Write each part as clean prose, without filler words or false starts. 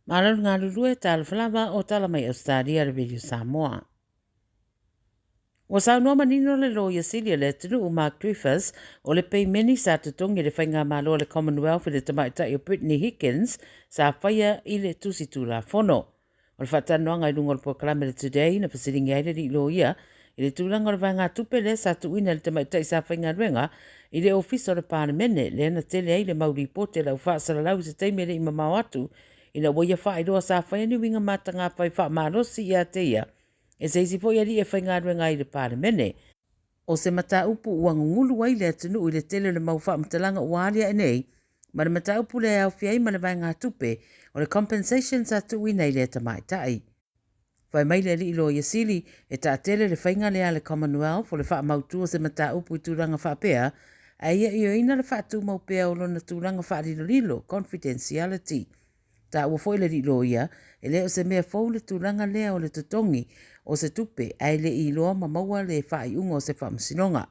Malo le galulue, talofa lava o tala mai Ausetalia le Radio Samoa. Ua saunoa manino le Loia Sili o le atunuu Mark Dreyfus o le peimeni sa totogi e le Faigamalo a le Commonwealth i le tamaitai o Brittany Higgins sa faia i le tusi tulafono. O le faatalanoaga i luga o le polokalame le Today na fesiligia ai le alii loia i le tulaga o le vaegatupe lea sa tuuina i le tamaitai sa faigaluega i le ofisa o le Palemene lea na tele ai le mau lipoti a le au faasalalau i se taimi e le i mamao atu ina ua ia faailoa sa faia ni uiga matagafai faamalosi ia te ia e se isi foi alii e faigaluega ai i le Palemene. O se mataupu ua gugulu ai le atunuu i le tele o le mau faamatalaga ua aliae nei ma le mataupu lea e aofia ai ma le vaegatupe o le compensation sa tuuina i lea tamaitai. Fai mai le alii loia sili, e taatele le faiga lea a le Commonwealth o le faamautu o se mataupu i tulaga faapea, ae ia ioeina le faatumau pea o lona tulaga faalilolilo, confidentiality. Taua foi le alii loia, e le o se mea fou le tulaga lea o le totogi o se tupe ae le i iloa ma maua le faaiuga o se faamasinoga.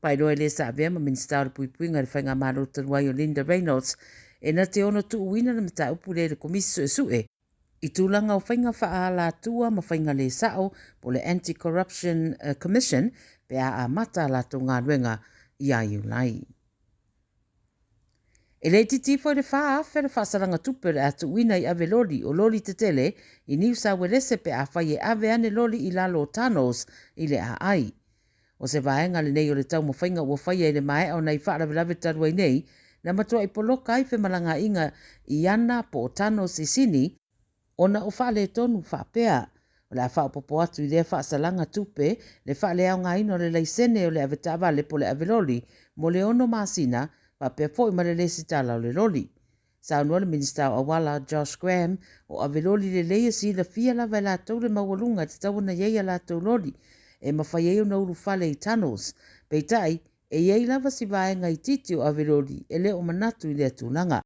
Faailoa e le sa avea ma Minisita o le Puipuiga i le Faigamalo talu ai o Linda Reynolds e na te ono tuuina le mataupu lea i le Komisi Suesue i tulaga o faiga faaalatua ma faiga le sao po o le Anti-Corruption Commission pe a amata a latou galuega ia Iulai. E le itiiti ifo i le 4,000 le faasalaga tupe o le a tuuina i ave loli o loli tetele i Niu Sauelese pe afai e ave ane loli i lalo o tunnels i le aai. O se vaega lenei o le taumafaiga ua faia i le maea o nai faalavelave talu ai nei na matuai poloka ai femalagaaiga i ana po o tunnels i Sini ona o faaletonu faapea. O le a faaopoopo atu i lea faasalaga tupe le faaleaogaina o le laisene o le avetaavale po o le aveloli mo le ono masina faapea foi ma le lesitala o le loli. Saunoa le Minisita o Auala Josh Graham o aveloli lelei e silafia lava e latou le maualuga e tatau ona i ai a latou loli e mafai ai ona ulufale i tunnels. Peitai, e i ai lava si vaega itiiti o aveloli e le o manatu i lea tulaga.